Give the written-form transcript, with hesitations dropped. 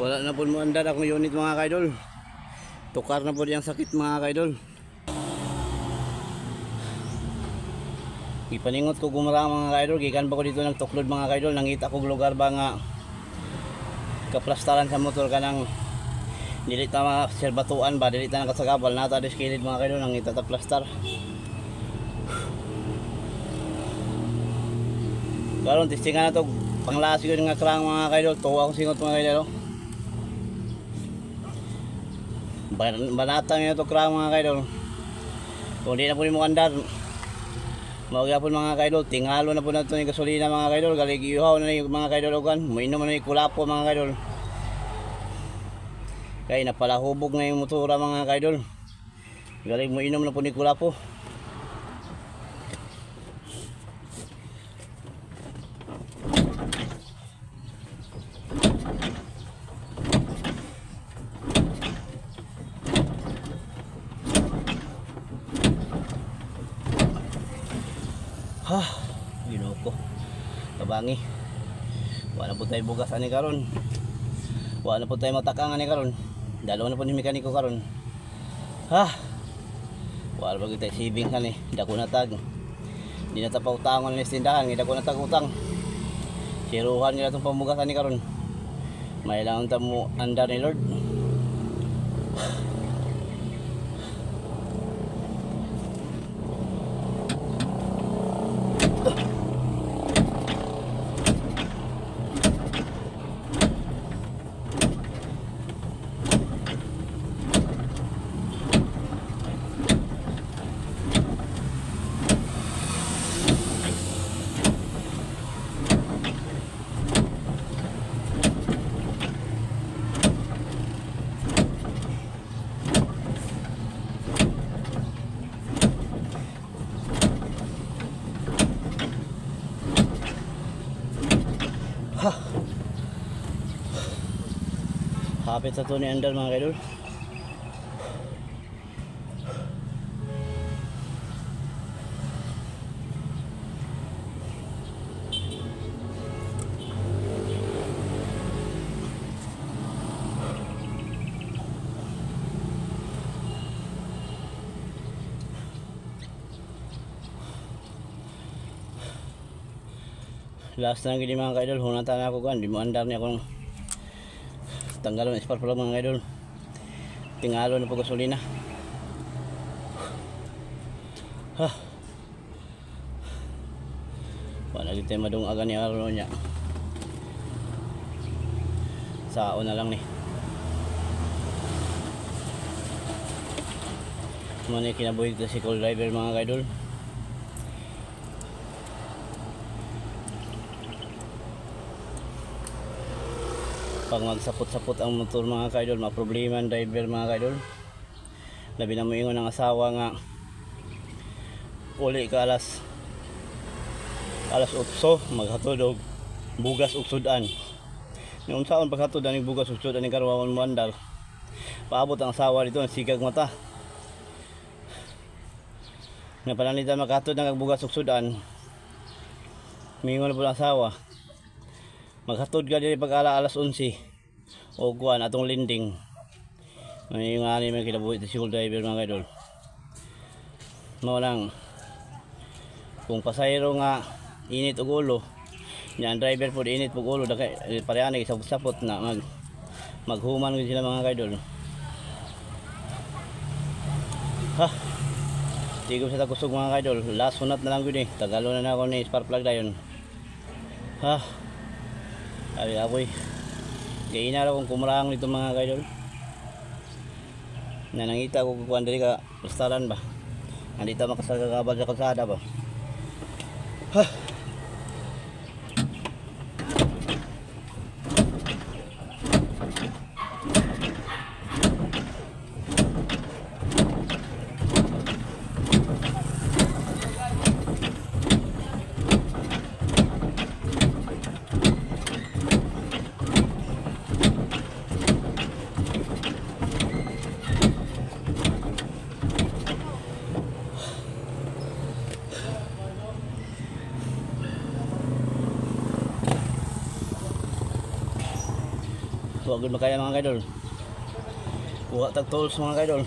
Wala na po mo andar akong unit, mga kaidol. Tukar na po diyang sakit, mga kaidol. Ipaningot ko gumara, mga kaidol. Gikan pa ko dito ng tuklod, mga kaidol. Nangita ko lugar ba nga kaplastaran sa motor kanang dili ta mga serbatuan ba, dili ta nakasagabal nata dis kilid, mga kaidol. Nangita ta plastar karon. Testingan na to panglaas yun nga krang, mga kaidol. Tuwa akong singot, mga kaidol, oh. Banata nga to krang, mga kaidol. Kung di na po nimo andar, mao gyapon, mga kaidol, tingalo na po nato ni gasolina, mga kaidol. Galig ihaw na ni, mga kaidol, ugan moinom na ni kulapo, mga kaidol, kay napalahubog na yung motora, mga kaidol. Galing mo inom na po ni kulapo. Ha, Ginoo ko. Tabangi. Wala po tayo bugas ani karon. Wala po tayo matakang ani karon. Dalawa na po ni mekaniko karon. Ha. Wala ba tayo saving ani. Dako na tag. Di na ta pautangon ni tindahan, dako na tag utang. Siruhan nila itong pamugas ani karon. May lang ta mo andar ni Lord. Hapit sa to ni andar, mga kaidol. Last na gini, mga kaidol, hunatan na ako kan, di mo andar niya akong tanggalon spark plug, mga kaidol. Tingalo na po gasolina. Ha. Wala gid tayo madungagan ni araw niya. Sao na lang ni. Muna kinabuhi ko si call driver, mga kaidol. Pag magsapot-sapot ang motor, mga kaidol, maproblema ang driver, mga kaidol. Labi na mo ingon ang asawa nga uli ka alas 8 maghatod og bugas ug sudan. Yung unsaon paghatod ani bugas ug sudan ni karwaon mo andar. Paabot ang asawa dito ang sigag mata. Nga pananglitan maghatod ng bugas ug sudan. Mingon na po ang asawa. Maghatod ka diri pag ala alas 11 o kuan atong linding. May nga ani may kinabuhi sa school driver, mga kaidol. Mao lang kung pasahero nga init og ulo nya ang driver po init og ulo dagay pareha na sapot-sapot na maghuman gud sila, mga kaidol. Ha. Tigom sa tagkusog, mga kaidol. Last sunat na lang gud eh. Tagalo na na ako ni spark plug dayon. Ha. Sabi ako eh. Gayina raw kung kumurang nito, mga kaidol. Na nangita ko kukuan diri ka restaurant ba. Nandito makasagagabal sa kalsada ba. Ha. Wa gud makaya, mga kaidol. Kuha tag tools, mga kaidol.